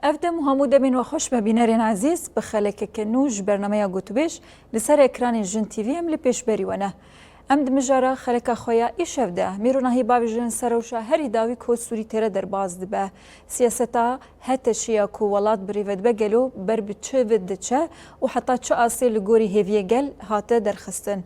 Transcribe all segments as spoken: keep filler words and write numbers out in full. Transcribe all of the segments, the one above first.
Ev dem û hemû demên we xweş be bînerên ezîz, bi xelekeke nû ji bernameya Gotûbêj li ser ekranên Jin T V em li pêşberî we ne. Em di mijara xeleka xwe ya îşev de mêr û nahî bavêjin ser rewşa herî dawî ku Sûrî têre derbas dibe. Siyaseta HTŞ'ê ya ku welat bi rê ve dibe gelo ber bi çi ve diçe û heta çi astê li gorî hêviyê gel hate derxistin.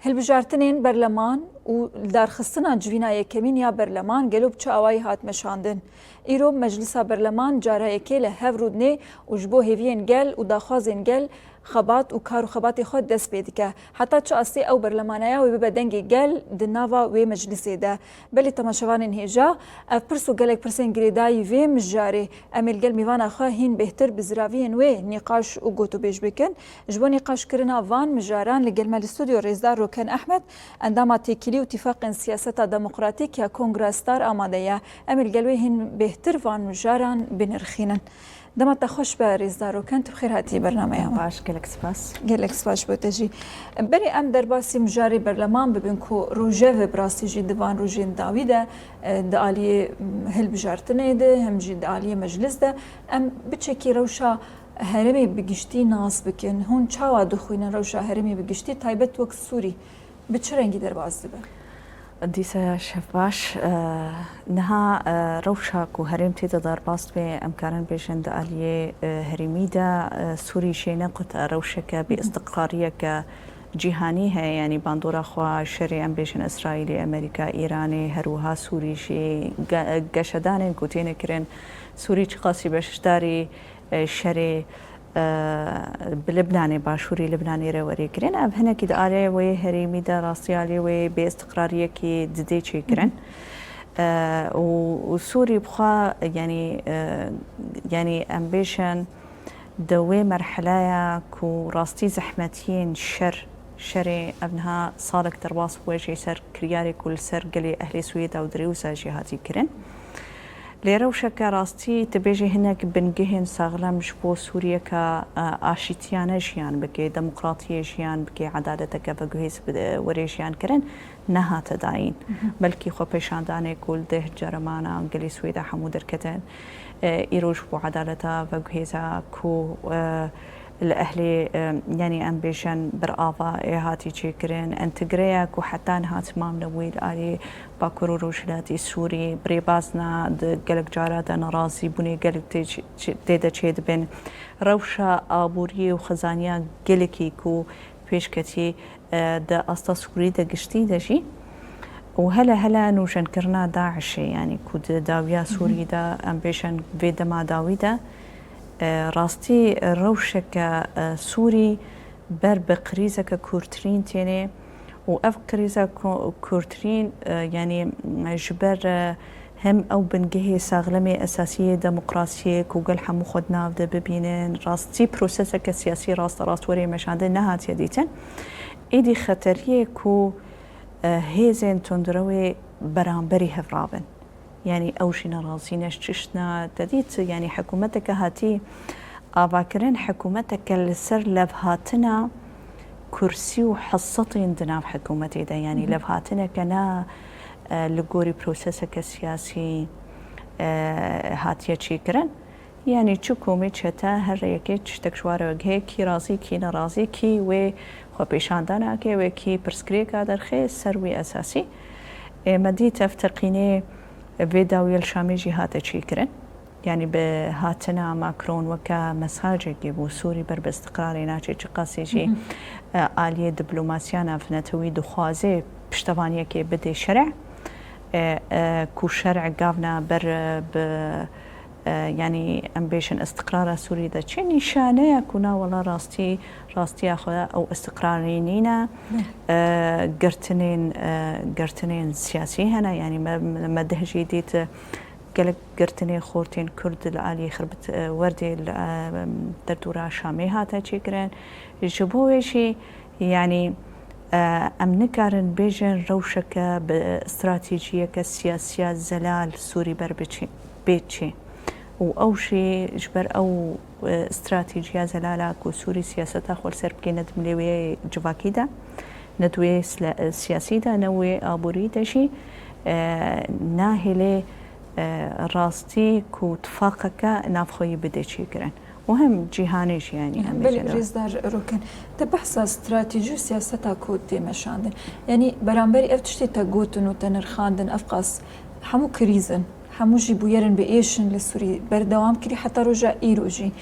Hilbijartinên berleman û lidarxistina civîna yekemîn ya berleman gelo bi çi awayî hat meşandin? Îro Meclisa Berleman cara yekê li hev rûdinê û ji bo hêviyên gel û daxwazên gel xebat û kar û xebatê xwe dest pê dike. Heta çi astê ew berlemaneya wê bibe dengê gel di nava wê meclisê de? Belê temaşevanên hêja, ev pirs û gelek pirsên girêdayî vê mijarê. Em ê li gel mêvana xwe hîn bêhtir bi ziraviyên wê nîqaş û gotûbêj bikin. Ji bo nîqaşkirina van mijaran li gel me li stûdyo Rêzdar Roken Ehmed, endama Têkilî û Tîfaqên Siyaseta Demokratîk ya Kongra Star amade ye. Em ê li gel wê hîn bêhtir van mijaran binirxînin. Dema te xweş be Rêzdar Roken, tu bi xêr hatî bernameya me. Baş, gelek spas. Gelek spas bo te jî. Berê em derbasî mijarê berleman bibin ku rojeve bi rastî jî di van rojên dawî de, e, di aliyê, m, hilbijartinê de, hem jî di aliyê meclis de, em biçekî rewşa herêmê bi giştî nas bikin. Hûn çawa dixwînin rewşa herêmê bi giştî, taybet wek Sûrî, bi çi rengî derbas dibe? Dîsa şef baş, e, niha, e, rewşa ku herêm tê de derbas dibe, em karin bêjin di aliyê, e, herêmî de, e, Sûrî jê ne qut e, rewşeke bêîstiqrariyeke cîhanî heye, yanî bandora xwe şerê em bêjin Îsraîlê, Amerîka, Îranê, her wiha Sûrî jî ge-, geşedanên ku têne kirin, Sûrî çiqasî beşdarî, e, şerê, e, bi Libnanê, başûrî Libnanê re werê kirin. Ev hinekî di aliyê wê herêmî de, rastî aliyê wê bêîstiqrariyekî didê çêkirin. E, û, û Sûrî bi xwe, yanî, e, yanî em bêjin, di wê merheleya ku rastî zehmetiyên şer, şerê ev niha salek derbas bûye jê ser kiryarê ku li ser gelê ehlê Swêda û Dirêwsa jî hatî kirin. Lê rewşeke rastî tu bêjî hinek bingehên saxlem ji bo Sûriyeke, e, aşîtiyane jiyan bike, demokratiyê jiyan bike, edaleteke veguhêz bi-, were jiyan kirin, nehate dayîn. Mhm. Belkî xwepêşandanê ku li deh Ceremana gelê Swêda hemû derketin, e, îro ji bo edaleta veguhêza ku, e, li ehlê, e, yanî em bêjin bir ava ê hatî çêkirin, entegreya ku heta niha timam nebûyî li alî Bakur û Rojhilatî Sûrî, bi rêbazna di gelek cara de nerazîbûnê gelek tê çi-, çi-, tê de çêdibin. Rewşa aboriyê û xizaniya gelekî ku pêşketî, e, di asta Sûrî de giştî de jî û hele hele nûjenkirina DAIŞê, yanî ku di dawiya Sûrî de, em bêjin vê dema dawî de, e, rastî rewşeke, e, Sûrî ber bi krîzeke kûrtirîn tênê û ev krîza ku-, kûrtirîn, e, yanî, e, ji ber, e, hem ew bingehê saxlemê esasî yê demokrasiyê ku gel hemû xwe di nav de bibînin, rastî proseseke siyasî rasterast were meşandin nehatiye dîtin. Êdî xeteriyê ku, e, hêzên tundrewê beramberî hev rabin. Yanî ew jî nerazî ne ji tişt ne, te dît, yanî hikûmeteke hatî avakirin, hikûmeteke li ser levhatina kursî û hesitên di nav hikûmetê de, yanî Hı hı. levhatineke ne, e, li gorî proseseke siyasî, e, hatiye çêkirin. Yanî çi komê çete her yekê tiştek ji wa re vegihê, kî razî, kî nerazî, kî wê xwepêşandaneke, wê kî pirsgirêka derxê ser wî esasî. Ê, me dît ev teqînê vê dawiyê li Şamê jî hate çêkirin. Yanî bi hatina Macron weke mesajekê bo Sûrî ber bi îstiqrarê naçe, çiqasî jî, Hı hı. e, aliyê diplomasiya navnetewî dixwaze piştevaniyekê bidê şerê, e, e, ku şerê gavna ber, e, bi, e, yanî em bêjin îstiqrara Sûrî de çi nîşaneya ku na wela rastî, rastiya xwe ew îstiqrarî nîne. Hı. E, girtinên, e, girtinên siyasî hene, yanî me, me deh jî dît, e, gelek girtinê xortên Kurd li alî Xirbit, e, Werdê li, e, derdora Şamê hate çêkirin. Ji bo wê jî, yanî, e, em nikarin bêjin rewşeke bi stratejiyeke siyasiya zelal Sûrî ber biçî-, bê çê. Û ew jî ji ber ew, e, stratejîya zelala ku Sûrî siyaseta xwe li ser bike ne di milê wê civakî de, ne di wê sile-, siyasî de, ne wê aborî de jî, e, nahêlê e, rastî ku tifaqeke navxweyî bide çêkirin û hem cîhanê jî, yanî em Belê bêjin. Rêzdar Roken, te behsa stratejî û siyaseta ku tê meşandin. Yanî beramberî ev tiştê te gotin û te nirxandin, ev qas hemû krîz in, hemû jî bûyer in bi êş in li Sûrî berdewam kirî heta roja îro jî.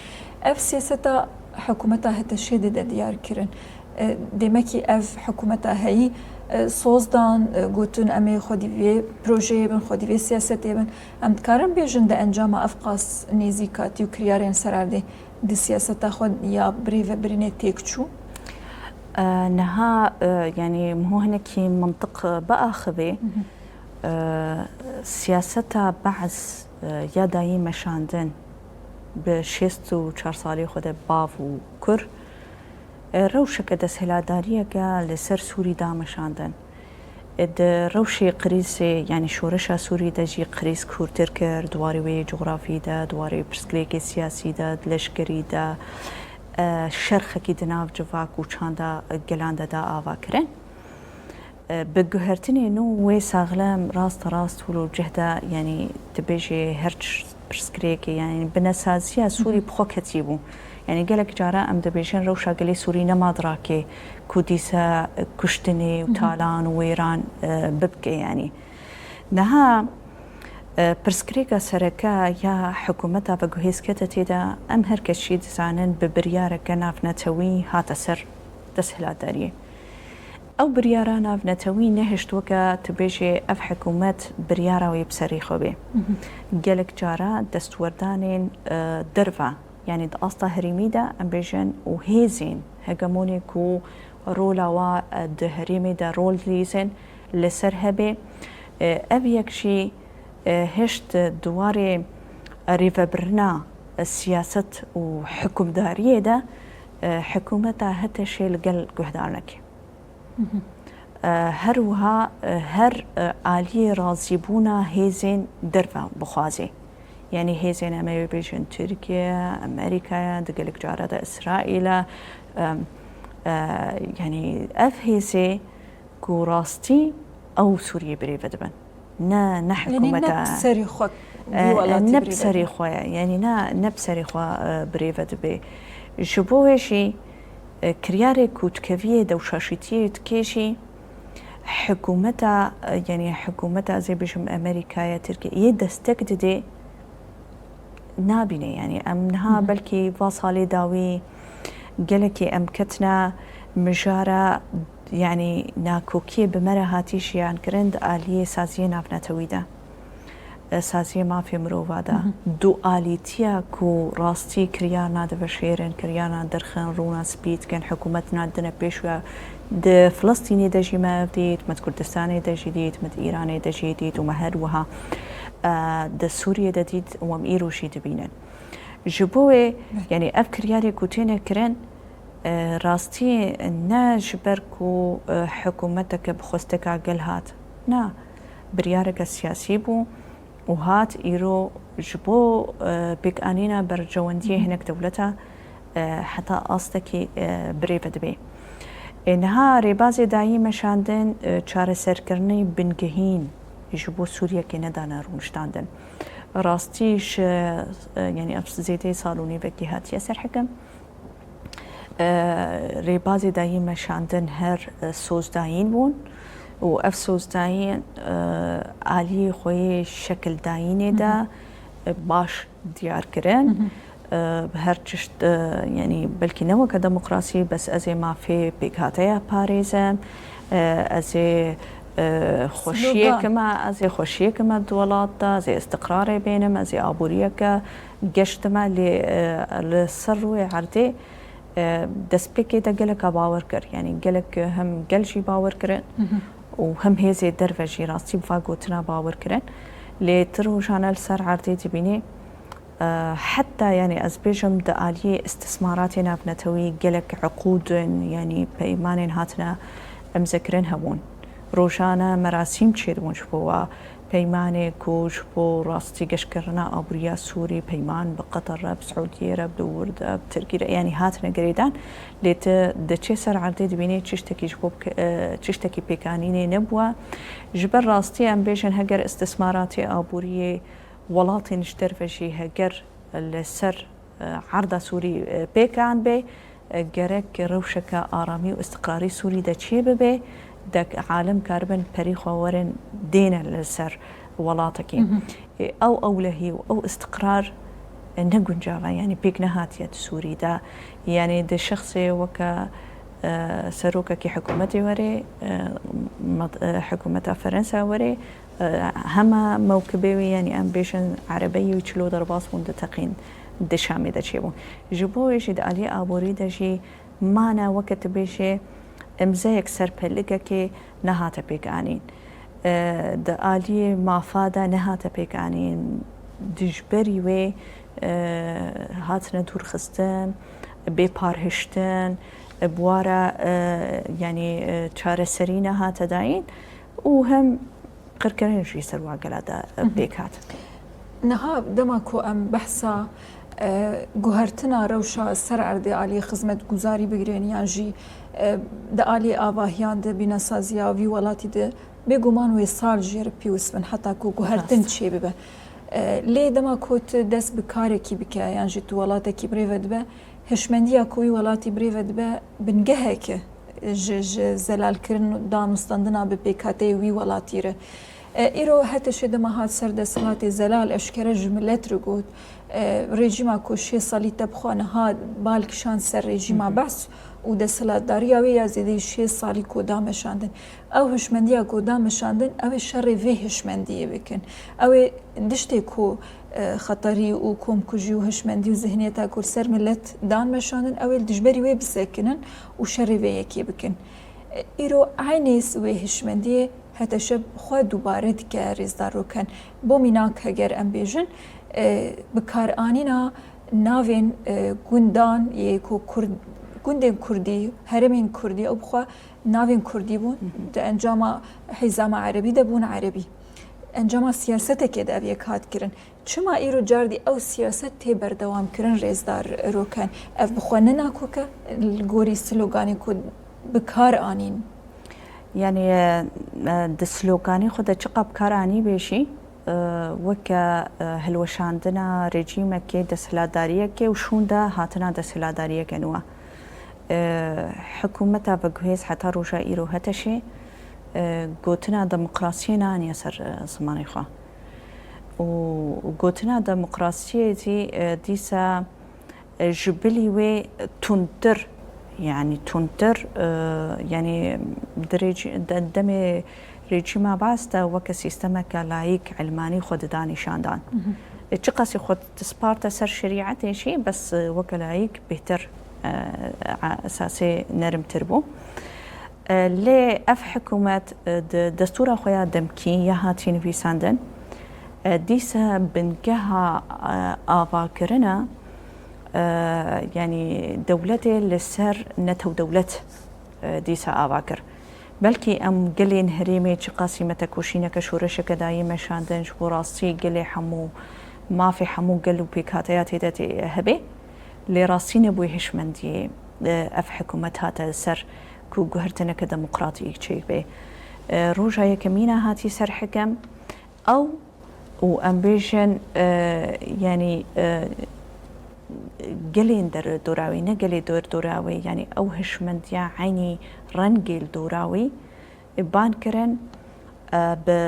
Ev siyaseta hikûmeta HTŞ'ê de diyar kirin. E, demekî ev hikûmeta heyî, e, soz dan, e, gotin em ê xwedî vê projeyê bin, xwedî vê siyasetê bin. Em dikarin bêjin di encama ev qas nêzîkatî û kiryarên ser erdê di siyaseta xwe ya birêvebirinê têk çû? E, niha, e, yanî min hinekî mintiq biaxivê. E, siyaseta Be'es, e, ya dayî meşandin bi şêst û çar salê xwe de bav û kur, e, rewşeke desthilatdariyeke li ser Sûrî da meşandin. E, di rewşê krîzê, yanî şoreşa Sûrî de jî krîz kûrtir kir, di warê wê cografî de, di warê pirsgirêkê siyasî de, di leşkerî de, e, şerxekî di nav civak û çanda gelan de da ava kirin. E, bi guhertinê nû wê saxlem rast rast wilo cih de, yanî dibêjê her çi pirsgirêkê, yanî binesaziya Sûrî bi xwe ketî bû. Yanî gelek cara em dibêjin rewşa gelê Sûrî nema di rakê ku dîsa kuştinê û talan û wêran, e, bibike yanî. Niha, e, pirsgirêka sereke ya hikûmeta veguhêzkete tê de, em her kes jî dizanin bi biryareke navnetewî hate ser desthilatdariyê. Ew biryara navnetewî nehişt weke tu bêjê ev hikûmet biryara wê bi serê xwe bê. Gelek cara destwerdanên, e, derve, yanî di asta herêmî de em bêjin û hêzên hegemonê ku rola wa, e, di herêmê de rol dilîzin li ser hebê, e, ev yek jî, e, hişt di warê rêvebirina, e, siyaset û hikûmdariyê de, e, hikûmeta HTŞ'ê li gel guhdar neke. E, her wiha, e, her, e, aliyê razîbûna hêzên derve bixwazê. Yanî hêzên em ê bêjin Tirkiye, Amerîkaya, di gelek cara de Îsraîla, e, e, yanî ev hêzê ku rastî ew Sûriyê birêve dibin. Ne, ne Yanî ne hikûmeta, bi serê xwe vî e, welatî ne bi birêve serê dibe. Xwe ye, yanî ne, ne bi serê xwe, e, birêve dibe. Ji bo wê jî, e, kiryarê ku dikeviyê dew şaşîtiyê dikê jî hikûmeta, e, yanî hikûmeta ez ê bijim Amerîkaya, Tirkiyeyê destek didê nabîne. Yanî em niha belkî va salê dawî gelekî em ketine mijara, yanî nakokiyê bi me re hatî jiyankirin di aliyê saziyê navnetewî de. E, saziyê mafê mirova de. Dualîtiya ku rastî kiryarna diveşêrin, kiryarna derxin, rûna spî dikin, hikûmet nadine pêş we. Di Filistînê de jî me ev dît, me di Kurdistanê de jî dît, me di Îranê de jî dît û me her wiha, e, di Sûriyê de dît û em îro jî dibînin. Ji bo wê, yanî ev kiryarê ku têne kirin, e, rastî ne ji ber ku, e, hikûmeteke bi xwesteka gel hat. Na, biryareke siyasî bû û hat îro ji bo, e, pêkanîna berjewendiyê hinek dewleta, e, heta astekî, e, birêve dibe. E, niha rêbazê dayî meşandin, e, çareserkirinê bingehîn ji bo Sûriyekê nedane rûniştandin. Rastî ji, e, yanî ev zêdeyê sal û nîvekî hatiye ser hikim. E, rêbazê dayî meşandin her, e, sozdayîn bûn û ev sozdayîn, e, aliyê xwe yê şekildayînê de, e, baş diyar kirin. E, her çişt, e, yanî belkî ne weke demokrasî, bes ez ê mafê pêkhateya parêzim, e, ez ê, e, xweşiyê Slogan. kime, ez ê xweşiyê kime di welat de, ez ê istiqrarê bênim, ez ê aboriyeke geş dime, lê, e, li ser rûyê erdê, e, destpêkê de geleka bawer kir. Yanî gelek hem gel jî bawer kirin û hem hêzê derve jî rastî bi va gotina bawer kirin. Lê ti rojane li ser erdê dibînî, e, heta, yanî ez bêjim di aliyê istismaratê navnetewî gelek iqûdin, yanî peymanên hatine îmzekirin hebûn. Rojane merasîm çêdibûn ji bo wa. Peymanê ku ji bo rastî geşkirina aboriya Sûrî, peyman bi Qeter re, bi Siûdiyê re, bi Dûr de, bi Tirkî re, yanî hatine girêdan. Lê tu diçê ser erdê dibînî tiştekî ji bo bike-, e, tiştekî pêkanînê nebûye. Ji ber rastî em bêjin heger istismaratê aboriyê Welatên ji derve jî heger li ser, e, erda Sûrî, e, pêkan bê, e, gerek rewşeke aramî û îstiqrarî Sûrî de çêbibe, dek alem karibin perî xwe werin dêne li ser welatekî. Hı hı. E, ew ewlehî û ew îstiqrar, e, ne guncav e, yanî pêk nehatiye di Sûrî de. Yanî di şexsê weke, e, serokekî hikûmetê were, e, mat-, e, hikûmeta Ferensa were, e, hema mewkibê wî, yanî em bêjin erebeyî û çilo derbas bûn di teqîn di Şamê de çêbûn. Ji bo wê jî di aliyê aborî de jî mane weke tu bêjê îmzeyek ser pelikekê nehate pêkanîn. E, di aliyê mafa de nehate pêkanîn. Dijberî wê, e, hatine dûrxistin, bê parhiştin, e, bi wa re, e, yanî, e, çareserî nehate dayîn û hem qirkirin jî ser wa gela de, e, Hı hı. pêk hat. Niha dema ku em behsa, e, guhertina rewşa ser erdê alî xizmetguzarî bigirên yan jî, e, di alî avahiyan de bînesaziya vî welatî de bêguman wê sal jê re pêwist bin heta ku guhertin Rast. çêbibe. E, lê dema ku tu dest bi karekî bike yan jî tu welatekî birêve dibe, hişmendiya ku wî welatî birêve dibe bingehek e ji, ji zelalkirin û danûstandina bi pêkhateyê wî welatî re. E, îro HTŞ dema hat ser desthilatê zelal eşkere ji milet re got, e, rejîma ku şêst salî te bi xwe niha bal kişand ser rejîma Hı hı. Behs û desthilatdariya wê ya zêdeyî şêst salî ku da meşandin. Ew hişmendiya ku da meşandin, ew ê şerê vê hişmendiyê bikin. Ew ê tiştê ku, e, xeterî û komkujî û hişmendî û zihniyeta ku li ser milet dan meşandin, ew ê li dijberî wê bisekinin û şerê vê yekê bikin. E, îro eynê wê hişmendiyê HTŞ xwe dubare dike, rêzdar Roken. Bo mînak heger em bêjin, e, bikaranîna navên, e, gundan yê ku Kurd, gundên Kurdî, herêmên Kurdî ew bi xwe navên Kurdî bûn, Hı hı. di encama hîzama erebî de bûn erebî. Encama siyasetekê de ev yek hat kirin. Çima îro cardî ew siyaset tê berdewam kirin, rêzdar Roken? Ev bi xwe ne nakok e li gorî sloganê ku bi kar anîn? Yanî, e, e, di sloganê xwe de çiqa bi kar anî bê jî, e, weke, e, hilweşandina rejîmekê, desthilatdariyekê û şûnda hatina desthilatdariyeke nû e. E, hikûmeta veguhêz heta roja îro HTŞê, e, gotina demokrasiyê neaniye ser, e, zimanê xwe. Û gotina demokrasiyê jî, e, dîsa, e, ji bilî wê tundtir, yanî tundtir, e, yanî di rêc-, de-, demê rejîma Baas de weke sîstemeke layîk, ilmanî xwe dida nîşandan. Hı hı. E, çiqasî xwe disparte ser şerîetê jî, bes, e, weke layîk bêhtir, e, e, esasê nerimtir bû. E, lê ev hikûmet, e, di destûra xwe ya demkî ya hatî nivîsandin, e, dîsa bingeha, e, avakirina, e, yanî dewletê li ser netewdewlet, e, dîsa ava kir. Belkî em gelên herêmê çiqasî me tekoşîneke şoreşeke dayî meşandin, ji bo rastî gelê hemû mafê hemû gel û pêkhateya tê de tê hebe. Lê rastî nebûye hişmendiyê, e, ev hikûmet hate ser ku guhertineke demokratîk çêbe. E, roja yekemîna hatî ser hikem, ew û em bêjin, e, yanî, e, gelên der dora wî, ne gelê der dora wî, yanî ew hişmendiya eynî rengê li dora wî, e, ban kirin, e, bi,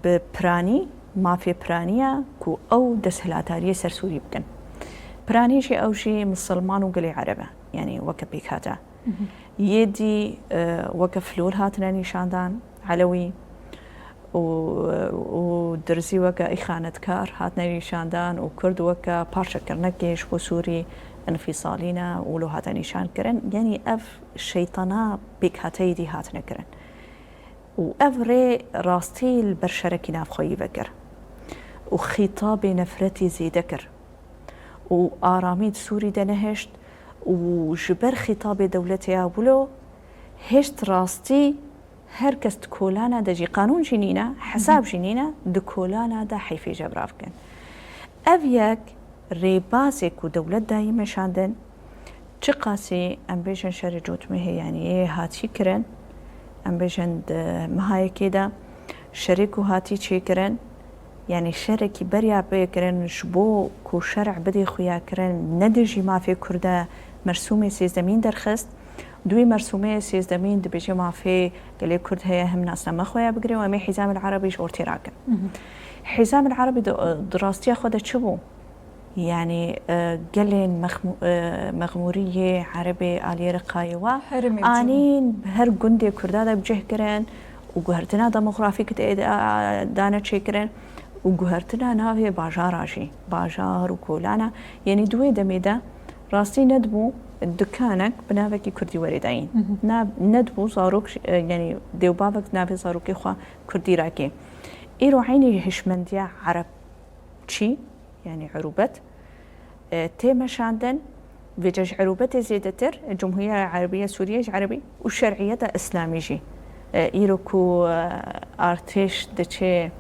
bi piranî, mafê piraniya ku ew desthilatdariyê ser Sûrî bikin. Piranî jî ew jî misilman û gelê ereb e, yanî weke pêkhate. Yê dî, e, weke flor hatine nîşandan, elewî û, û dirzî weke îxanetkar hatine nîşandan û kurd weke parçekirnekê ji bo Sûrî înfîsalî ne û lo hate nîşan kirin. Yanî ev şeytana pêkhateyî dî hatine kirin. Û ev rê rastî li ber şerekî navxweyî vekir û xîtabê nefretî zêde kir û aramî di Sûrî de nehişt û ji ber xîtabê dewletê ya wilo hişt rastî her kes di kolana de jî, qanûn jî nîne, hesab jî nîne, di kolana de heyfê jebra bikin. Ev yek rêbazê ku dewlet dayî meşandin, çiqasî em bêjin şerê cotmehê, yanî yê hatî kirin, em bêjin di meha yekê de şerê ku hatî çêkirin, Yanî şerekî beriya pê kirin ji bo ku şerh bidê xuyakirin, ne dijî mafê Kurd e, mersûmê sêzdemîn derxist. Dûyî mersûmê sêzdemîn dibêje mafê gelê Kurd heye him nasname xwe ya bigire û em ê Hîzam el Erebî ji ortê rakin. Hîzam el Erebî di, di rastiya xwe de çi bû? Yanî, e, gelên mexmû-, e, mexmûrî yê Erebê aliyê Riqayê wa Herêmê anîn her gundê Kurda de bi cih kirin û guhertina demografîk tê de, a, dane çêkirin û guhertina navê bajara jî, bajar û kolana. Yanî di wê demê de rastî nedibû dikanek bi navekî Kurdî were dayîn. Na-, nedibû zarok, e, yanî dêwbavek navê zarokê xwe Kurdî rakê. Îro eynî hişmendiya Ereb çî, yanî erûbet, e, tê meşandin. Vêca ji erûbetê zêdetir, Cumhuriya Erebiya Sûriye ji Erebî û şer'iyeta Îslamî jî. E, îro ku, e, artêş diçe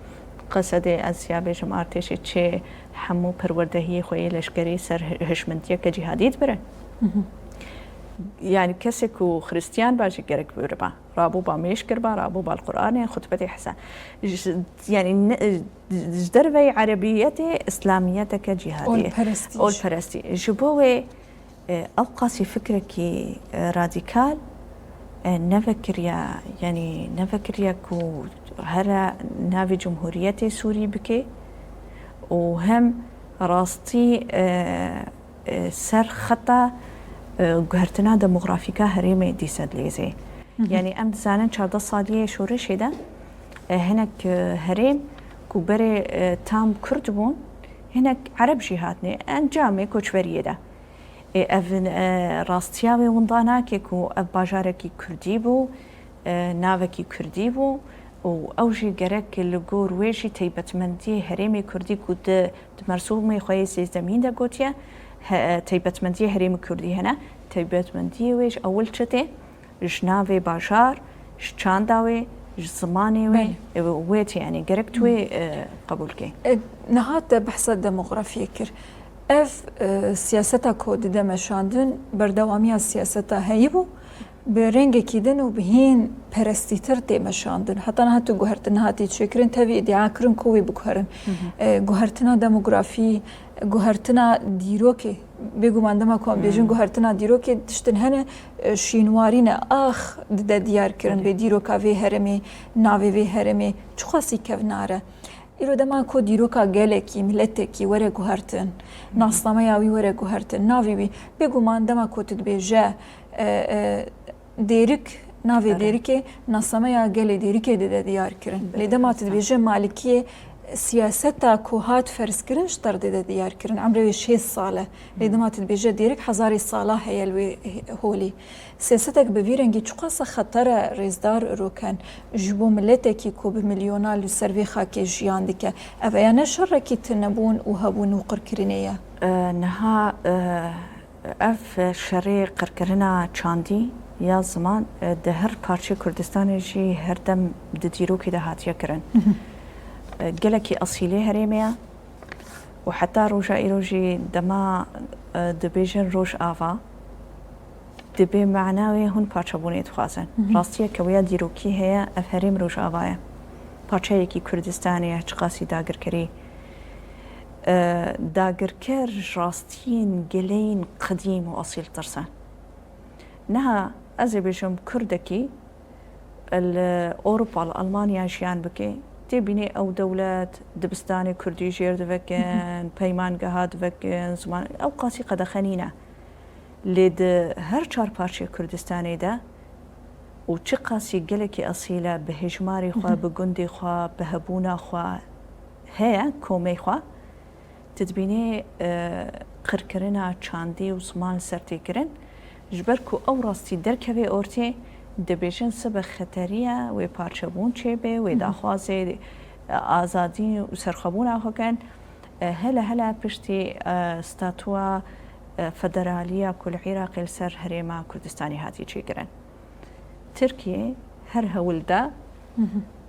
Qesedê, ez ya bêjim artêşê çê hemû perwerdehiyê xwe yê leşkerî ser hi-, hişmendiyeke cîhadî dibire. Yanî kesê ku Xristiyan ba jî gerek biriba. Rabû ba mêş kiriba, rabû ba li Qur'anê, xutbetê hesa. Ji, yanî ne, ji derveyî erebiyetê, îslamiyeteke cîhadî ye. Olperestî. Olperestî. Ji bo wê, e, ew qasî fikrekî, e, radîkal, e, nevekiriya, yanî nevekiriya ku here navê Cumhuriyetê Sûrî bike û hem rastî, e, e, ser xeta, e, guhertina demografîka herêmê dîse dileyzê. Yanî em dizanin çardeh saliyê şoreşê de, e, hinek, e, herêm ku berê, e, tam Kurd bûn, hinek Ereb jî hatine encamê koçberiyê de. Ê, ev, e, rastiya wê winda nake ku ev bajarekî Kurdî bû, e, navekî Kurdî bû û ew jî gerek li gor wê jî taybetmendiyê herêmê Kurdî ku di, di mersûmê xwe yê sêzdemîn de gotiye, he, taybetmendiyê herêmê Kurdî hene, taybetmendiyê wê ji ewil çi tê? Ji navê bajar, ji çanda wê, ji zimanê wê, Belê. e, wê tê, yanî gerek tu wê, e, qebûl kê. E, niha te behsa demografiyê kir. Ev, e, siyaseta ku dide meşandin, berdewamiya siyaseta heyî bû, bi rengekî din û bi hîn perestîtir tê meşandin. Heta niha tu guhertin nehatî çêkirin, tevî îdia kirin ku wê biguherin. E, guhertina demografî, guhertina dîrokê, bêguman dema ku em bêjin guhertina dîrokê, tiştin hene, e, şînwarî ne, ax dide diyar kirin bê dîroka vê herêmê, navê vê herêmê, çiqasî kevnar e. Îro dema ku dîroka gelekî, miletekî were guhertin, nasnameya wî were guhertin, navê wî, bêguman dema ku tu dibêje, e, e, Dêrik, navê Dêrikê, nasnameya gelê Dêrikê dide diyar kirin. Lê dema tu dibêje Malikiyê, siyaseta ku hat ferzkirin ji ter dide diyar kirin. Emrê wê şêst sal e. Lê dema tu dibêje Dêrik hezarê sala heye li wê holî. Siyasetek bi vî rengî çiqasa xeter e, rêzdar Roken, ji bo miletekî ku bi milyona li ser vê xakê jiyan dike. Ev ya ne şerekî tunebûn û hebûn û qirkirinê ye. E, niha, e, Ev şerê qirkirina çandî ya ziman, e, di her parçeyê Kurdistanê jî her dem di dîrokê de hatiye kirin. E, gelekî esîlê herêmê ye û heta roja îro jî dema, e, dibêjin Rojava, di bê mana wê hûn parçebûnê dixwazin. Rastiyeke wê ya dîrokî heye, ev herêm Rojava ye. Parçeyekî Kurdistanê ye, çiqasî dagirkerî. E, dagirker ji rastiyên geleyên qedîm û esîl tirse. Niha ez ê bêjim Kurdekî li Ewropa, li Almanya jiyan bike, tê bînê ew dewlet dibistanê Kurdî jêr divekin, peymangeha divekin, ziman, ew qasî qedexe nîne. Lê di her çar parçeyê Kurdistanê de û çiqasî gelekî esîl e, bi hejmarê xwe, bi gundê xwe, bi hebûna xwe heye, komê xwe, tu dibînî, e, qirkirina çandî û ziman li ser tê kirin. Ji ber ku ew rastî derkeve ortê, dibêjin sibe xeteriya wê parçebûn çêbe, wê daxwazê, e, azadî û serxwebûna xwe kin. E, hele hele piştî, e, statûa, e, federaliya ku li Iraqê li ser herêma Kurdistanê hatiye çêkirin. Tirkiye her hewl da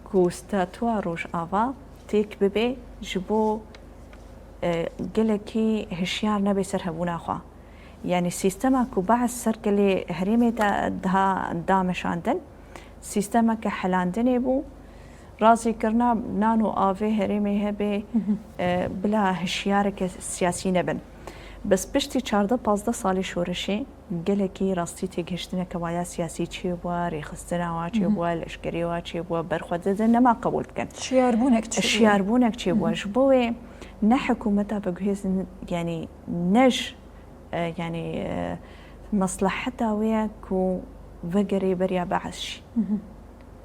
ku statûa Rojava têk bibe ji bo, e, gelekî hişyar nebe ser hebûna xwe. Yanî sîstema ku Baas ser gelê herêmê de daha dameşandin, sîstemeke helandinê bû. Razîkirina nan û avê herêmê hebe, e, bila hişyareke siyasî nebin. Bes piştî çardeh pazdeh salê şoreşê gelekî rastî têgihiştineke waya siyasî çêbû, rêxistina wa çêbû, leşkerî wa çêbû, berxwedidin nema qebûl bikin. Şiyarbûnek çêbû. Şiyarbûnek çêbû. Ji bo wê ne hikûmeta biguhêzin, yanî ne ji, e, yanî, e, mesleheta wê ye ku vegerê beriya Be'es jî.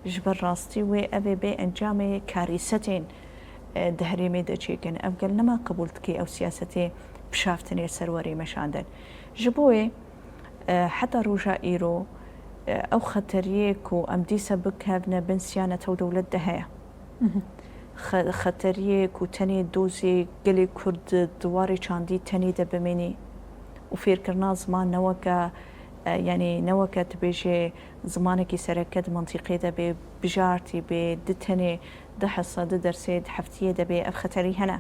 Ji ber rastî wê ev ê bê encamê karîsetên, e, di herêmê de çêkin. Ev gel nema qebûl dike ew siyasetê bişaftinê ser werê meşandin. Ji bo wê, e, heta roja îro, e, ew xeteriyê ku em dîsa bikevne bin siyana tev dewlet de heye. Xe-, xeteriyê ku tenê dozê gelê Kurd di warê çandî tenê de bimînî û fêrkirina ziman ne weke, e, yanî ne weke tu bêjê zimanekî sereke di mintîqê de bê, bijartî bê, di tenê, di hesa, di dersê, di heftiyê de bê, ev xeterî hene.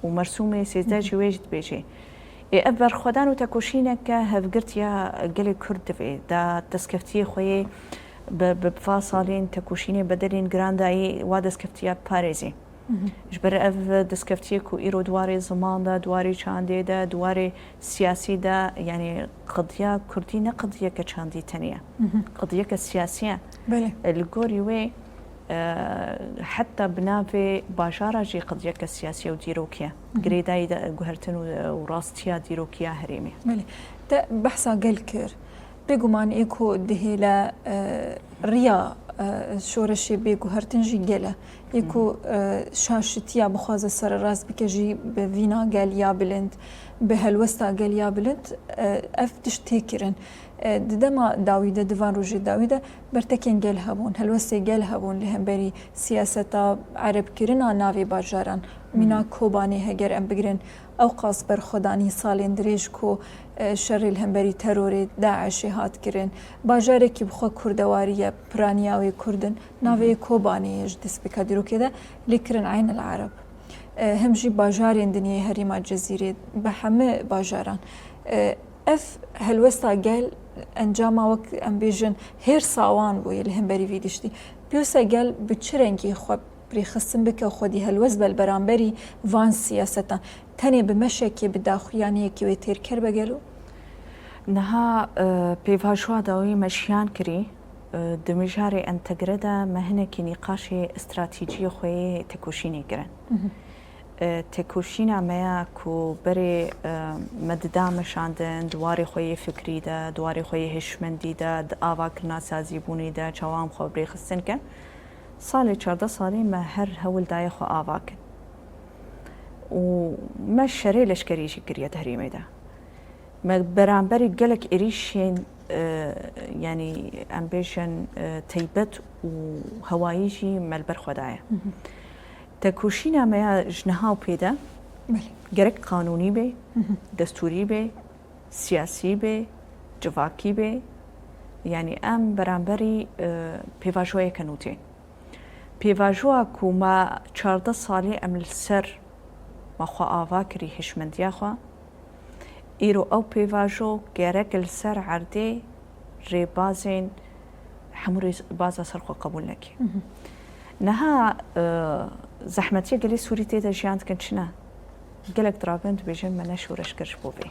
Û mersûmê sêzdeh jî wê jî dibêjê. Ê ev berxwedan û tekoşîneke hevgirtiya gelê Kurd divê, da destkeftiyê xwe yê bi, bi va salên tekoşînê bedelên giran dayî, wa destkeftiya parêzî. Ji ber ev destkeftiyê ku îro di warê ziman de, di warê çandê de, di warê siyasî de, yanî qediya Kurdî ne qediyeke çandî tenê ye. Qediyeke siyasî ye. Belê. Li gorî wê, e, heta bi navê bajara jî qediyeke siyasî ye û dîrokî ye. Girêdayî de guhertin û, û rastiya dîrokî ya herêmê. Belê. Te behsa gel kir. Bêguman ê ku dihêle, e, riya, e, şoreşê bê guhertin jî gel e. Ê ku, e, şaşitiya bixwaze sererast bike jî bi vîna gel ya bilind, bi helwesta gel ya bilind, e, ev tişt tê kirin. E, di dema dawî de, di van rojê dawî de bertekên gel hebûn, helwestê gel hebûn li hemberî siyaseta erebkirina navê bajaran. Mîna Kobanê heger em bigirin, ew qas berxwedanî salên dirêj ku, e, şerê li hemberî terorê DAIŞê hat kirin. Bajarekî bi xwe kurdewarî ye, piraniya wê kurd in. Navê Kobanê ye ji destpêka dîrokê de lê kirin Eyn el Ereb. E, hem jî bajarên din yê herêma Cezîrê, bi hemî bajaran. E, ev helwesta gel encama wek em bêjin hêrsa wan bûye li hemberî vî diştî. Piyose gel bi çi rengî xwe rêxistin bike û xwedî helwest be li beramberî van siyasetan? Tenê bi meşekê, bi daxuyaniyekê wê têr kerbe gelo? Niha, e, pêvajoya dawî me şiyan kirî, e, di mijarê entegre de me hinekî nîqaşê stratejiyê xwe yê tekoşînê kirin. E, tekoşîna me ya ku berê, e, me dida meşandin, di warê xwe yê fikrî de, di warê xwe yê hişmendî de, di avakirina sazîbûnê de, çawa em xwe bi rêxistin kin. Salê çardeh salî me her hewl daye xwe ava kin. Û me şerê leşkerî jî kiriye di herêmê de. Me beramberî gelek êrîşên, e, yanî em bêjin, e, teybet û hewayî jî me li ber xwe daye. Tekoşîna me ya ji niha û pê de gerek qanûnî bê, destûrî bê, siyasî bê, civakî bê, yanî em beramberî, e, pêvajoyeke nû tên. Pêvajoya ku me çardeh salî em li ser me xwe ava kirî hişmendiya xwe, îro ew pêvajo gerek li ser erdê rêbazên hemû rêbaza ser xwe qebûl neke. Niha, e, zehmetiya gelê Sûrî tê de jiyan dikin çi ne? Gelek dirabin dibêjin me ne şoreş kir ji bo vê.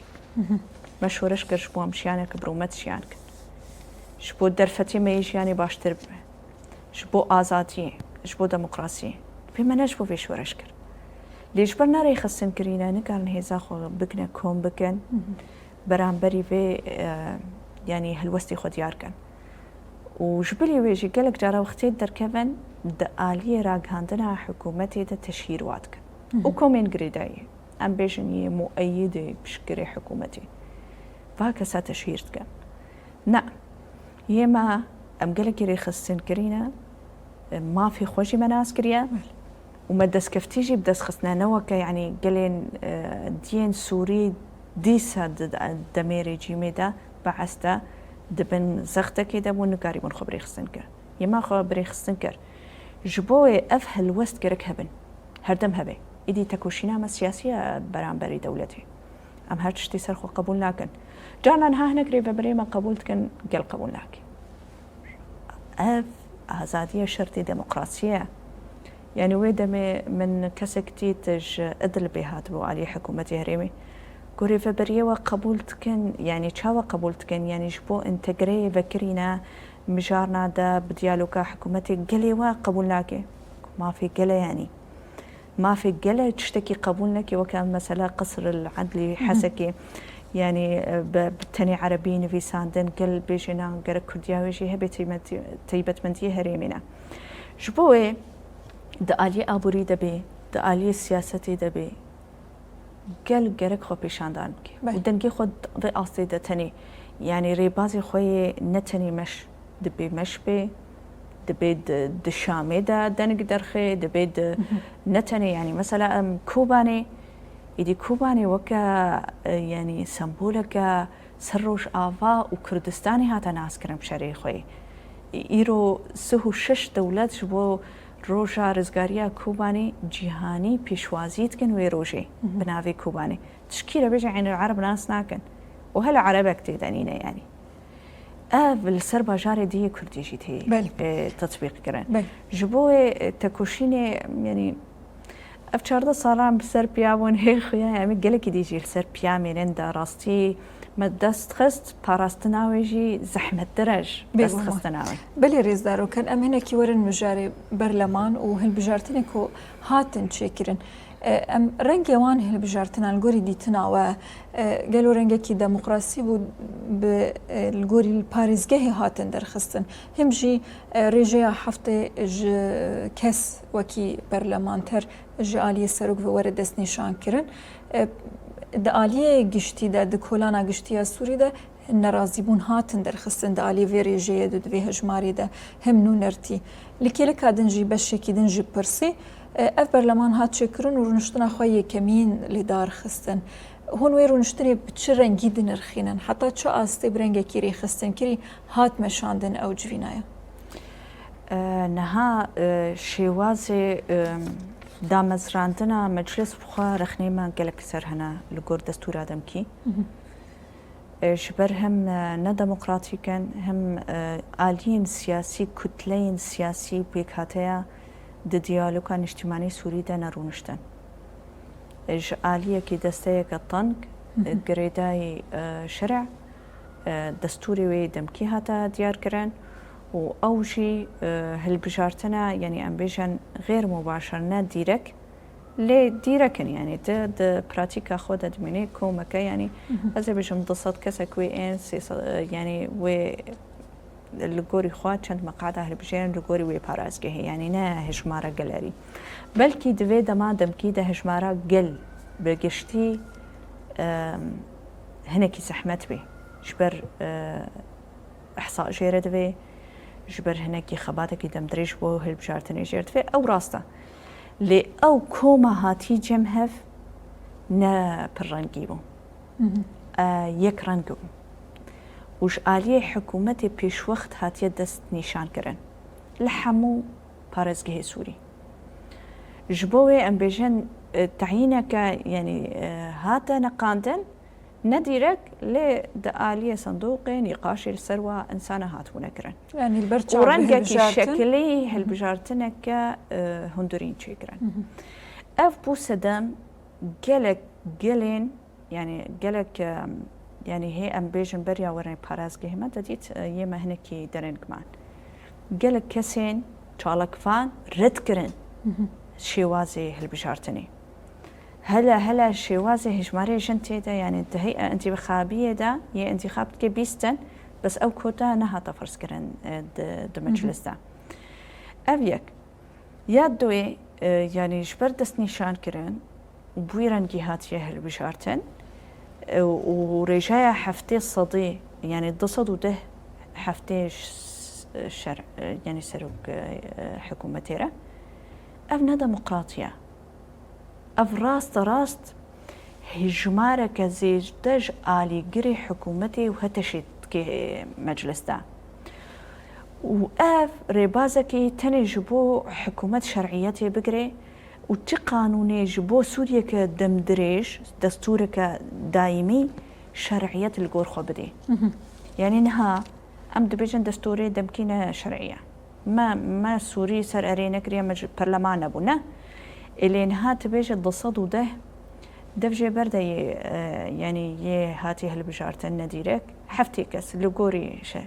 Me şoreş kir ji bo em jiyaneke bi rûmet jiyan kin. Ji bo derfetê me yê jiyanê baştir bibe. Ji bo azadiyê, ji bo demokrasiyê. Pê me ne ji bo vê şoreş kir. Lê ji ber nerêxistin kirîne, nikarin hêza xwe bikine kom bikin, beramberî vê, e, yanî helwestê xwe diyar kin. Û ji bilî wê jî gelek cara wextê derkevin, di aliyê ragihandina hikûmetê de teşhîr wa dikin. Û komên girêdayî, em bêjin yê mueyidê piştgirê hikûmetê, va kesa teşhîr dikin. Ne. Yê me, em gelekî rêxistin kirîne, mafê xwe jî me nas kiriye. Belê. Û me destkeftî jî bi dest xistine. Ne weke, yanî gelên, e, diyên Sûrî dîsa di, di demê rejîmê de, Be'es de, di bin zextekê de bûn, nikarîbûn xwe bi rêxistin kir. Yê me xwe bi rêxistin kir. Ji bo wê ev helwest gerek hebin. Herdem hebe. Êdî tekoşîna me siyasî ye beramberî dewletê. Em her tiştî ser xwe qebûl nakin. Carna niha hinek rêveberê me qebûl dikin, gel qebûl nake. Ev azadiya şertê demokrasiyê ye. Yanî wê demê min kesek dît ji Idlibê hatibû alî hikûmetê herêmê. Ku rêveberiyê we qebûl dikin, yanî çawa qebûl dikin? Yanî ji bo entegreyê vekirîne mijarna de bi diyaloga hikûmetê gelê we qebûl nake. Ku mafê gel e yanî. Mafê gel e tiştekî qebûl neke weke mesela qisr el edlî Hesekê. Yanî, e, bi, bi tenê erebî nivîsandin, gel bêjê na gerek kurdiya wê jî hebe teymet-, taybetmendiyê herêmê ne. Ji bo wê di aliyê aborî de bê, di aliyê siyasetê de bê, gel gerek xwe pêşandan bike. Belê. Û dengê xwe di vê astê de tenê, yanî rêbazê xwe yê ne tenê meş, dibê meş bê, dibê di, di Şamê de deng derxê, dibê di, ne tenê, yanî mesela em Kobanê, êdî Kobanê weke, e, yanî semboleke ser Rojava û Kurdistanê hate naskirin bi şerê xwe yê. Î-, îro sih û şeş dewlet ji bo roja rizgariya Kobanê cîhanî pêşwazî dikin wê rojê bi navê Kobanê. Tişkî re bêje Eynul Ereb nas nakin. Û hele erebek tê de nîne yanî. Ev li ser bajarê diyê Kurdî jî tê, Belê. e, tetbîq kirin. Belê. Ji bo wê, e, tekoşînê, yanî, ev çardeh salan bi ser piya bûn, hê xuya, em ê gelekî dî jî li ser piya mênin de rastî me dest xist, parastina wê jî zehmettir e ji Bêguman. dest xistina wê. Belê rêzdarokan, em hinekî werin mijarê berleman û hilbijartinê ku hatin çêkirin. E, em rengê wan hilbijartinan li gorî dîtina we, e, gelo rengekî demokrasî bû bi, e, li gorî li parêzgehê hatin derxistin. Him jî, e, rêjeya heftê ji kes wekî berlemanter ji aliyê serok ve were destnîşan kirin. E, di aliyê giştî de, di kolana giştî ya Sûrî de nerazîbûn hatin derxistin di alî vê rêjeyê de, di vê hejmarê de him nûnertî. Li kêleka din jî beşekî din ji pirsî, e, ev berleman hat çêkirin û rûniştina xwe yekemîn li dar xistin. Hûn wê rûniştinê bi çi rengî dinirxînin? Heta çi astê bi rengekî rêxistinkirî hat meşandin ew civînaya? E, niha, e, şêwazê, e, damezrandina meclis bi xwe rexnê me gelek ser hene li gor destûra demkî. E, ji ber him, e, ne demokratîk in, him, e, aliyên siyasî, kutleyên siyasî pêkhateya di diyaloga niştimanî Sûrî de nerûniştin. E, ji aliyekî desteyeke teng, e, girêdayî, e, şerê, e, destûrê wê demkî hate diyar kirin û ew jî, e, hilbijartine, yanî em bêjin xêr mubaşir, ne dîrek, Lê dîrek in, yanî di, di pratîka xwe de dimîne komeke, yanî ez ê bêjim du sed kesek wê ên, sê sed, yanî wê li gorî xwe çend meqada hilbijêrin li gorî wê parêzgehê, yanî ne hejmara gelerî. Belkî di vê dema demkî de hejmara gel bi giştî, em, hinekî zehmet bê. Ji ber, e, ihsa jê re divê, ji ber hinekî xebatekî demdirêj bo hilbijartinê jê re divê, ew rast e. Lê ew koma hatî cem hev ne pirrengî bû. E, yek reng bû. Û ji aliyê hikûmetê pêşwext hatiye dest nîşan kirin. Li hemû parêzgehê Sûrî. Ji bo wê em bêjin, e, teyîneke, yanî, e, hate neqandin, ne dîrek, lê di aliyê sindoqê nîqaşê li ser wa insana hatibûne kirin. Yanî li ber Û çavê rengekî hilbijartin. şekilî hilbijartineke, e, hundirîn çêkirin. Ev bû sedem gelek gelên, yanî gelek, e, yanî hê em bêjin beriya werin parêzgehê me de dît, e, yê me hinekî dereng man. Gelek kesên çalakvan red kirin şêwazê hilbijartinê. Hele, hele şêwazê hejmarê jin tê de, yanî di hey'a entîxabiyê de yê entîxab dike bîst in, bes ew kota nehate ferzkirin, e, di, di meclis de. Ev yek. Ya duê, e, yanî ji ber destnîşan kirin û bi wî rengî hatiye hilbijartin, e, û rêjeya heftê sedî, yanî du sed û deh heftê ş-, şer-, e, yanî serok, e, hikûmetê re, ev ne demokratî ye. Ev raste rast hejmareke zêde ji alîgirê hikûmetê û HTŞ'ê dike meclis de. Û ev rêbazekî tenê ji bo hikûmet şer'iyetê bigire û çi qanûnê ji bo Sûriyeke demdirêj, destûreke daîmî şer'iyet li gor xwe bidê. Yanî niha em dibêjin destûrê demkî ne şer'î ye. Me, me Sûrî ser erê nekiriye, me ji perleman nebû, ne. Ê lê niha tu bêje du sed û deh dev jê berde yê, e, yanî yê hatî hilbijartin ne dîrek, heftê kes li gorî şe.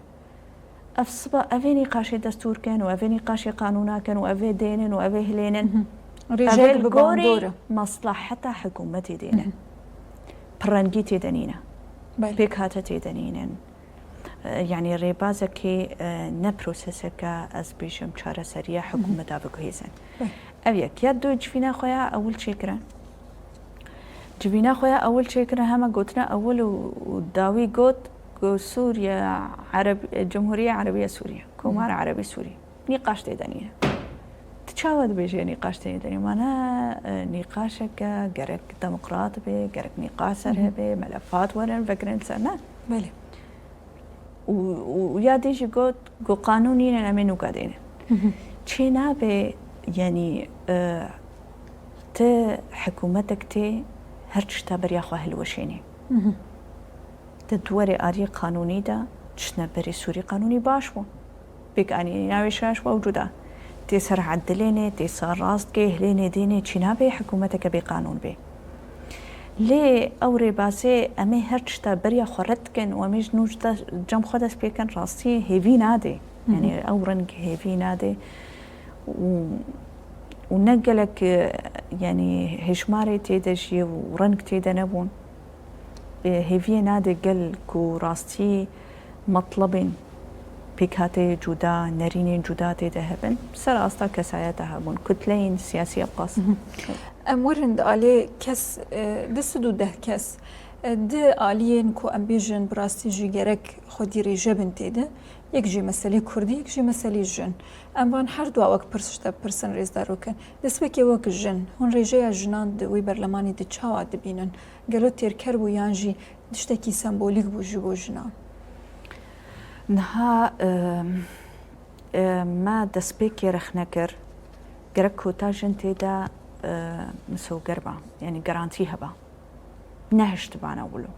Ev siba, ev ê nîqaşê destûr kin û ev ê nîqaşê qanûna kin û ev ê dênin û ev ê hilênin. Ev ê Rêjeyek li bi gorî bandor e. Maslaheta hikûmetê dênin. Pirrengî tê de nîne. Belê. Pêkhate tê de nînin. E, yanî rêbazekê, e, ne proseseke, ez bêjim, çareseriya hikûmeta biguhêzin. Belê. Ev yek. Ya du, civîna xwe ya ewil çêkirin. Civîna xwe ya ewil çêkirin, hema gotine ewil û, û dawî got ku Sûriye Ereb-, Cumhuriye Erebiye Sûriye, Komara Erebî Sûriye. Nîqaş tê de nîne. Tu çawa dibêjê nîqaş tê de nîne? Mana, e, nîqaşeke gerek demokrat be, gerek nîqaş ser hebe, melefat werin vekirin ser, ne? Belê. Û, û, û ya dî jî got, got, qanûn nînin, em ê nûka dênin. Çê nabe, yanî, e, ti hikûmetek tê her tişta beriya xwe hilweşênî. Ti di warê ariyê qanûnî de çitine berê Sûrî qanûnî baş bû. Pêkanî navê şaş bû û cuda. Tê ser edilênê, tê ser rastgê, hilênê dênê, çî nabe hikûmeteke bê qanûn bê. Lê ew rêbazê em ê her tişta beriya xwe red dikin û em ê ji nû ji de-, cem xwe dest pê kin, rastî hêvî nadê. Yanî ew reng hêvî nadê. Û, û ne gelek, e, yanî hêjmarê tê de jî û reng tê de nebûn. E, hêviyê nade gel ku rastî metlebên pêkhateyê cuda, nerînên cuda tê de hebin, ser asta kesayeta hebûn, kutleyên siyasî ewqas. Em werin di alê kes, e, du sed û deh kes, e, di aliyên ku em bêjin bi rastî jî gerek xwedî rêje bin tê de, yek jî meselê kurdî, yek jî meselê jin. Em van her dua wek pirs ji te bipirsin, rêzdar Roken. Destpêkê wek jin, hûn rêjeya jinan di wî berlemanî de çawa dibînin? Gelo têrker bû yan jî tiştekî sembolîk bû ji bo jinan? Niha, e, e, me destpêkê rexne kir, gerek kota jin tê de, e, misoger ba, yanî garantî heba. Nehiştibana wilo.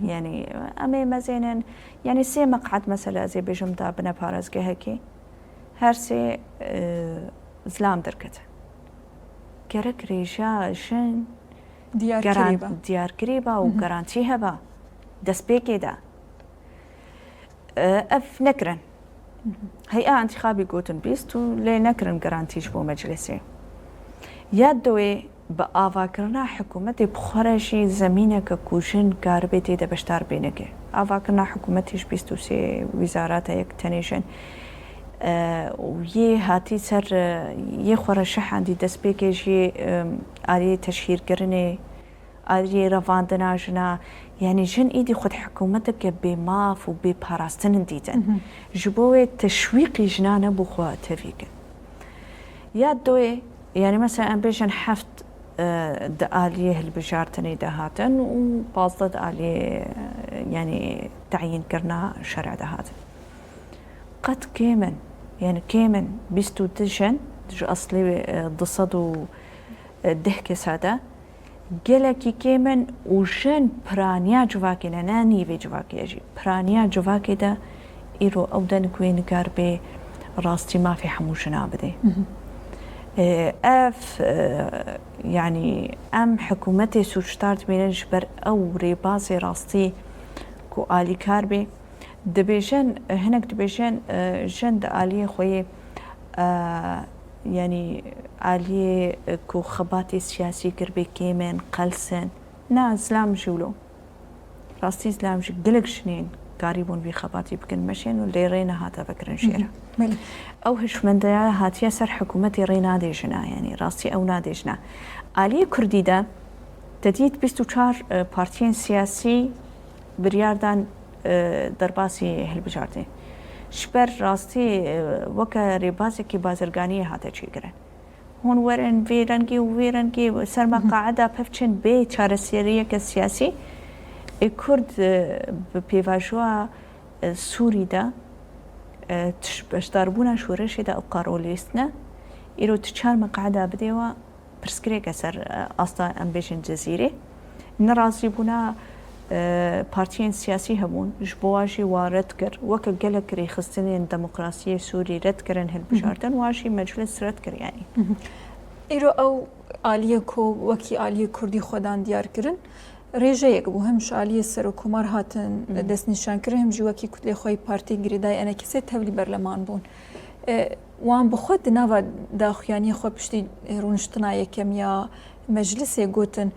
Yanî em ê mezênin, yanî sê meqet mesela ez ê bêjim da bine parêzgehekê, her sê, e, zilam derkete. Gerek rêjeya jin Diyarkirî garan-, ba. diyarkirî ba û garantî heba destpêkê de. E, ev nekirin. Hey'a entîxabî gotin bîst û lê nekirin garantî ji bo meclisê. Ya duyê bi avakirina hikûmetê bi xwe re jî zemîneke ku jin karibê tê de beşdar bê neke. Avakirina hikûmetê ji bîst û sê wizarata yek tenê jin. E, û yê hatî ser, e, yê xwe re şehandî destpêkê jî, e, aliyê teşhîrkirinê, aliyê revandina jina, yanî jin îdî xwe di hikûmeteke bê maf û bê parastin in dîtin. Ji bo wê teşwîqî jina nebû xwe tevî kin. Ya doyê, yanî mesela em bêjin heft, e, di aliyê hilbijartinê de hatin û pazdeh di aliyê, e, yanî teyînkirina şerê de hatin. Qet kêm in, yanî kêm in, bîst û du jin, ji eslê, e, du sed û deh kesa de, gelekî kêm in û jin piraniya civakê ne, ne nîvê civakê ye jî. Piraniya civakê de îro ew denik wê nikar bê rastî mafê hemû jina bidê. E, ev, e, yanî em hikûmetê sûcdar dibînin ji ber ew rêbazê rastî ku alîkar bê. Dibêjin, hinek dibêjin, e, jin di aliyê xwe yê, e, yanî aliyê, e, ku xebatê siyasî kir bê kêm in, qels in. Na, zilam jî wilo. Rastî zilam jî gelek jinên karîbûn vî xebatî bikin, meşên û lê rê nehate vekirin jê re. Belê. Ew hişmendeya hatiye ser hikûmetê rê nadê jina, yanî rastî ew nadê jina. Aliyê kurdî de te dît bîst û çar, e, partiyên siyasî biryar dan, e, derbasî hilbijartinê. Ji ber rastî, e, weke rêbazekî bazirganiyê hate çêkirin. Hûn werin vê rengî û vê rengî ser meqaeda pevçin bê çareseriyeke siyasî. Ê Kurd, e, bi pêvajoya, e, Sûrî de, e, tiş-, beşdarbûna şoreşê de ew qarolêst ne. Îro tu çar meqaeda bidê wa, pirsgirêke ser, e, asta em bêjin Cezîrê. Nerazîbûna, e, partiyên siyasî hebûn, ji bo wa jî wa red kir. Weke gelek rêxistinên demokrasiyê Sûrî red kirin hilbijartin, wa jî meclis red kir, yanî. Îro ew aliyê ku wekî aliyê Kurdî xwedan diyar kirin, rêjeyek bû. Him ji aliyê Serokkomar hatin destnîşankirin, him jî wekî kutlê xwe yî partî girêdayî enekesê tevlî berleman bûn. E, wan bi xwe di nava daxuyaniyê xwe piştî rûniştina yekem ya meclisê gotin,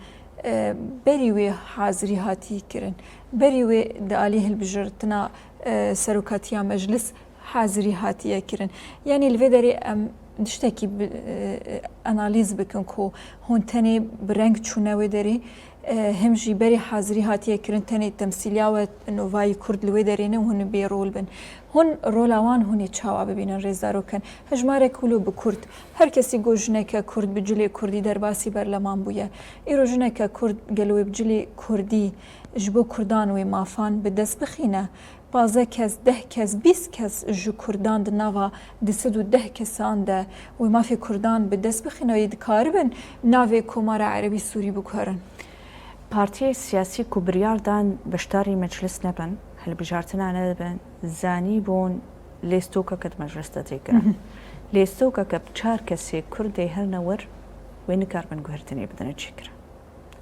e, berî wê hazirî hatî kirin. Berî wê di alî hilbijêrtina, e, serokatiya meclis hazirî hatiye kirin. Yanî li vê derê em tiştekî bi, e, analîz bikin ku hûn tenê bi reng çûne wê derê, e, him jî berî hazirî hatiye kirin, tenê temsîliya we novayî Kurd li wê derê ne û hûn bê rol bin. Hûn rola wan hûn ê çawa bibînin, rêzdar û ken? Hejmarek wilo bi Kurd. Her kesî got jineke Kurd bi cilê Kurdî derbasî berleman bûye. Îro jineke Kurd gelo wê bi cilê Kurdî ji bo Kurdan wê mafan bi dest bixîne? Pazdeh kes, deh kes, bîst kes ji Kurdan di nava du sed û deh kesan de wê mafê Kurdan bi dest bixîne, wê dikaribin navê Komara Erebî Sûrî biguherin? Partiyê siyasî ku biryar dan beşdarî meclis nebin, hilbijartina nebin, zanîbûn lêstokeke di meclis de tê kirin. Lêstokeke bi çar kesê Kurd ê herine wir, wê nikaribin guhertinê bidine çêkirin.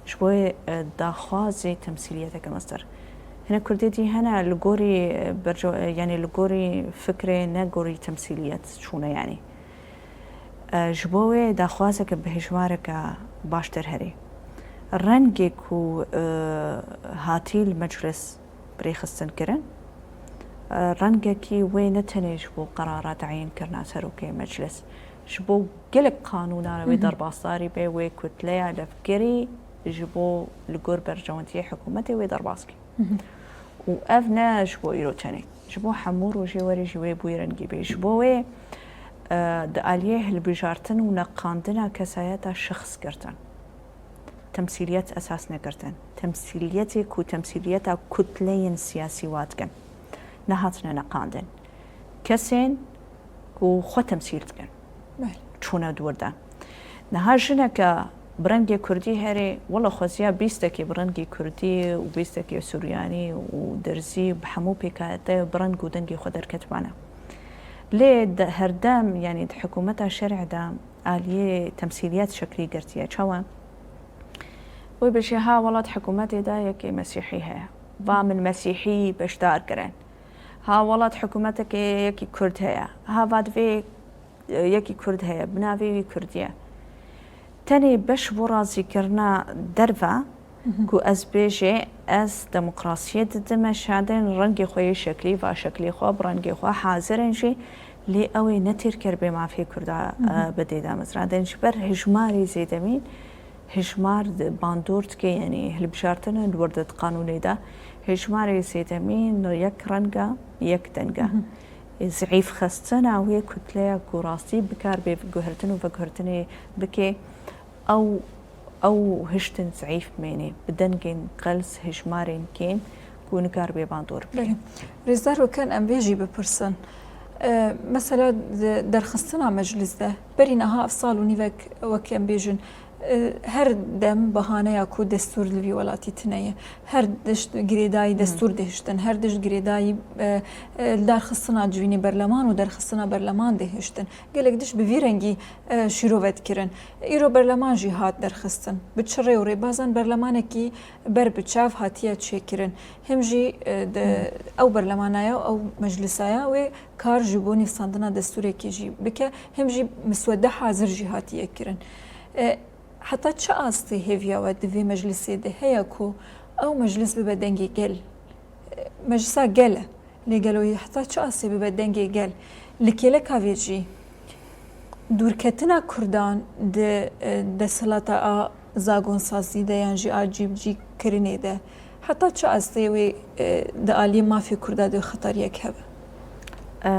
Ji bo wê, e, daxwazê temsîliyeteke mezdir. Hinek Kurdê dî hene li gorî, e, berco-, e, yanî li gorî fikrê, ne gorî temsîliyet çûne, yanî. E, ji bo wê daxwazeke bi hejmareke baştir herê. Rengê ku, e, hatî li meclis bi rêxistin kirin, e, rengekî wê ne tenê ji bo qerara teyînkirina serokê meclis, ji bo gelek qanûnan wê derbasdarî be, wê kutleya levgerî ji bo li gor berjewendiyê hikûmetê wê derbas kê. Û ev ne ji bo îro tenê. Ji bo hemû rojê werê jî wê bûyî rengî bê. Ji bo wê, e, di aliyê hilbijartin û neqandina kesayeta şexs girtin. Temsîliyet esas negirtin. Temsîliyetê ku temsîliyeta kutleyên siyasî wa dikin. Nehatine neqandin. Kesên ku xwe temsîl dikin. Belê. Çûne di wir de. Niha jineke bi rengê kurdî herê, wela xweziya bîstekê bi rengê kurdî û bîstekê suryanî û derzî bi hemû pêkate bi reng û dengê xwe derketibane. Lê de herdem, yanî di hikûmeta şer'ê de aliyê temsîliyet şeklî girtiye. Çawa? Wê bêje, ha, wela di hikûmetê de yekê mesîhî heye. Va min mesîhî beşdar kirin. Ha, wela di hikûmetekê yekî kurd heye. Ha, va divê, e, yekî kurd heye, bi navê wî kurdî ye. Tenê beş bo razîkirina derve ku ez bêjê, ez demokrasiyê didime şadên, rengê xwe yê şeklî, va şeklê xwe, bi rengê xwe hazir in jî, lê ew ê ne têrker bê mafê kurda, e, bidê damezrandin. Ji ber hejmarê zêdemîn, hejmar di bandor dike, yanî hilbijartine li wir de di qanûnê de, hejmarê zêdemîn yek renga, yek denga. Zîfxistina wê kutleya ku rastî bikar bê guhertin û veguhertinê bike, ew, ew hiştin zîf mênê, bi dengên qels, hejmarên kêm ku nikar bê bandor bike. Belê. Rêzdar Oken, em vê jî bipirsin. E, mesela di derxistina meclis de, berî niha ev sal û nîvek wek em bêjin, e, her dem bahaneya ku destûr li vî welatî tune ye. Her tişt girêdayî destûr dihiştin, her tişt girêdayî, e, e, li darxistina civînê berleman û derxistina berleman dihiştin. Gelek tişt bi vî rengî, e, şîrove dikirin. Îro berleman jî hat derxistin. Bi çi rê û rêbazan berlemanekî ber bi çav hatiye çêkirin. Him jî, e, de, ew berlemanaya, ew meclisaya wê kar ji bo nivîsandina destûrekê jî bike, him jî miswede hazir jî hatiye kirin. E, heta çi astê hêviya we di vê meclisê de heye ku ew meclis bibe dengê gel? E, meclisa gel e, lê gelo heta çi astê bibe dengê gel? Li kêleka vê jî dûrketina Kurdan di, e, desthilata a zagonsazî de yan jî a cîbicîkirinê de heta çi astê wê, e, di aliyê mafê Kurda de xetariyek hebe? E,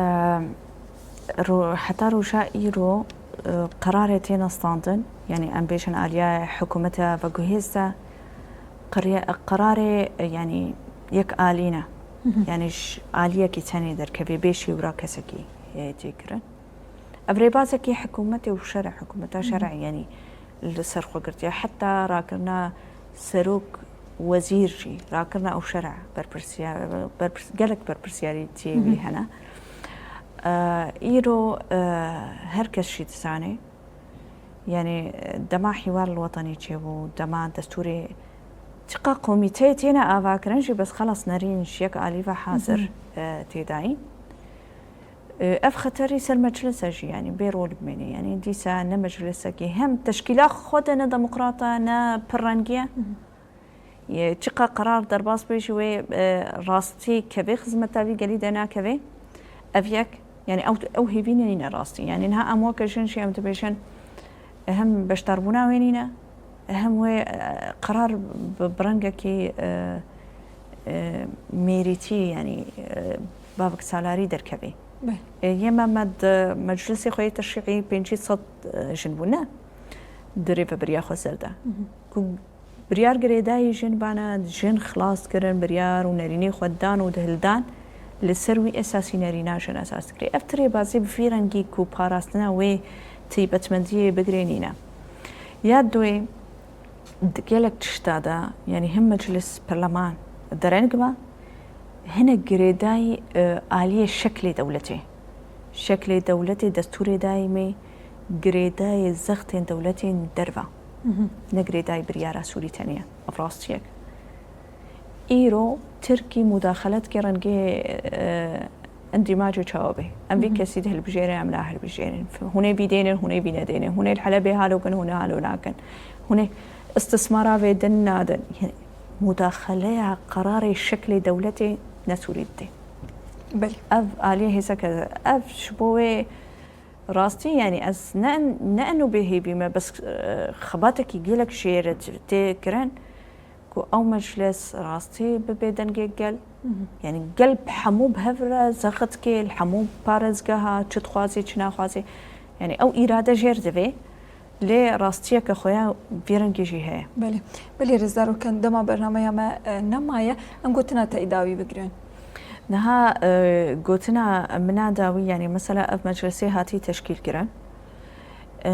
ro-, heta roja îro, e, qerarê têne standin, yanî em bêjin aliya hikûmeta veguhêz de qeriye-, qerarê, e, yanî yek alî ne. Yanî ji aliyekî tenê derkevê bê şêwra kesekî, e, tê kirin. Ev rêbazekî hikûmetê û şerê, hikûmeta şerê, yanî li ser xwe girtiye. Heta rakirina serok Wezîr jî rakirina ew şer'a berpirsiyar, berpirs-, gelek berpirsiyarîtiyê wî hene. E, îro, e, her kes jî dizane. Yanî, e, dema Hîwar Wetenî çêbû, dema destûrê çiqa komîteyê têne avakirin jî, bes xelas nerîn ji yek alî ve hazir, e, têdayî. E, ev xeterî ser meclis e jî, yanî bê rol bimêne. Yanî dîsa ne meclisekî hem teşkîla xwe de ne demokrat e, ne pirrengî ye. Yê çiqa qerar derbas bê ji wê, e, rastî kevê xizmeta vî gelî de nakevê. Ev yek, yanî ew, ew hêvî nîne rastî. Yanî niha em weke jin jî em dibêjin, hem beşdarbûna wê nîne, hem wê, e, qerar bi, bi rengekî, e, e, mêrîtî, yanî, e, bavek salarî derkevê. Beh. E, yê me, me di meclisê xwe yê teşrî'î pêncî sed, e, jin bûne. Di rêvebiriya xwe ser de. Ku biryar girêdayî jin bana, jin xilas kirin, biryar û nerînê xwe dan û dihildan, li ser wî esasî nerîna jin esas dikirê. Ev ti rêbazî bi vî rengî ku parastina wê taybetmendiyê bigirê nîne. Ya duê, di gelek tişta de, yanî hem meclis, perleman dereng be, hinek girêdayî, e, aliyê şeklê dewletê. Şeklê dewletê, destûrê daîmê, girêdayê zextên dewletên derve. Ne girêdayî biryara Sûrî tenê ye. Ev rastiyek. Îro Tirkî mudaxelet ke rengê, e, endîmacê çawa bê. Em vî kesî de hilbijêrin, em nahilbijêrin. Hûn ê vî dênin, hûn ê vî nedênin. Hûn ê li Helebê halo kin, hûn ê halo nakin. Hûn ê istismara vê din nadin. Yanî mudaxeleya qerarê şeklê dewletê ne Sûrî didê. Belê. Ev aliyê hêzeke, ev ji bo wê rastî, yanî ez ne, ne eno bêhêvî me, bes, e, xebatekî gelek jêr tê kirin ku ew meclis rastî bibe dengê gel. Yanî gel bi hemû bi hev re zext kê, li hemû parêzgeha, çi dixwazê, çi naxwazê. Yanî ew îrade jêr divê. Lê rastiyeke xwe ya vî rengî jî heye. Belê. Belê, rêzdar Rûken, dema bernameya me, e, nemaye, em gotina te î dawî bigirin. Niha, e, gotina min a dawî, yanî mesela ev meclisê hatî teşkîl kirin. E,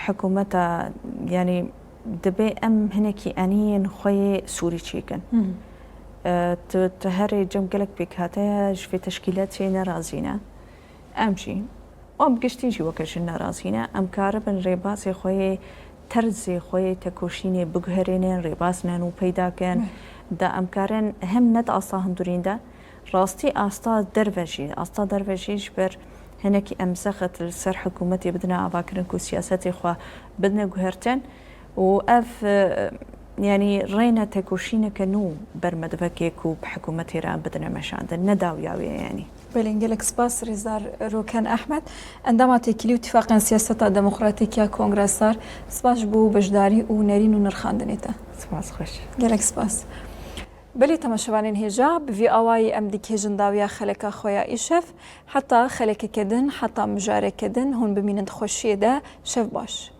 hikûmeta, yanî dibe em hinekî eniyên xwe yê Sûrî çêkin. E, tu, tu herê cem gelek pêkhate ji vê teşkîletê nerazî ne. Em jî, û em giştî jî weke jin nerazî ne, em karibin rêbazê xwe yê, terzê xwe yê tekoşînê biguherînin, rêbaz ne nû peyda kin. Da em karin hem ne di asta hundirîn de, rastî asta derve jî, asta derve jî ji ber hinekî em zexit li ser hikûmetê bidine avakirin ku siyasetê xwe bidine guhertin. Û ev, e, yanî rêne tekoşîneke nû ber me divekê ku bi hikûmetê re bidine meşandin. Ne dawiya wê ye yanî. Belê, gelek spas, rêzdar Rûken Ehmed, endama Têkilî û Tifaqên Siyaseta Demokratîk ya Kongre Star. Spas ji bo beşdarî û nerîn û nirxandinê te. Spas, xweş. Gelek spas. Belê, temaşevanên hêja, bi vî awayî em dikêjin dawiya xeleka xwe ya îşev. Heta xelekeke din, heta mijareke din, hûn bimînin di xweşiyê de. Şev baş.